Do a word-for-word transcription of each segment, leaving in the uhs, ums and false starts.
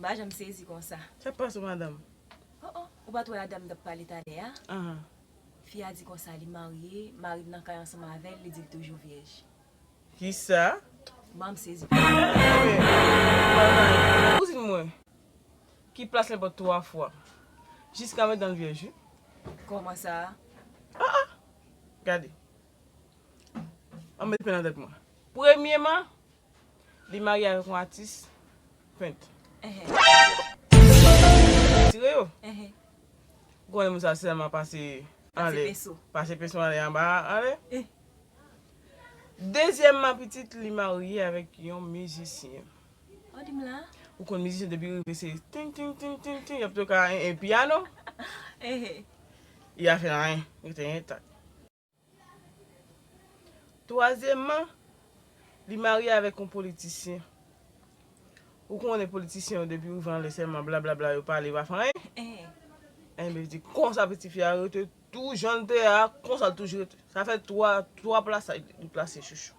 M pa janm sezi konsa. Sa k pase w madanm? Oh oh, ou pa t wè la dam t ap pale talè a? Ahan. Fi a di konsa li marye, mari l nan kay ansanm avè l, li di l toujou vyèj. Kisa? Ban m sezi. Kouzin mwen, ki plas nenpòt twa fwa, jiska menm dan l vyèj wi. Kòman sa? Gade. An met pen nan tèt mwen. Premyeman, li marye avèk yon atis pent. Ehe, Tire yo. Ehe. Ou konnen moun sa sèlman pase Pase anlè. Peso. Pase peso anlè anba anlè. Eh. Dezyèmman pitit li marye avèk yon mizisyen. Oh, di m la. Ou konn mizisyen depi rive se ting ting ting ting ting y ap toke a en, en pyano. Ehe. Li a fè anyen. Rete entak. Twazyèmman, li marye avèk yon politisyen. Ou konnen politisyen yo depi rive anlè sèlman blablabla yo pale pa fè anyen. Ehe. Enben di konsa piti fi a rete tou jan l te a, konsa l toujou rete. Sa fè twa twa plas li plase chouchou.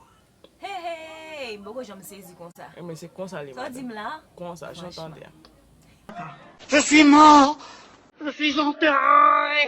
Hey hey, m poko janm sezi konsa. Enben se konsa li Sa w di m madanm. La? Konsa jan tande a. Je suis mort. Je suis enterré.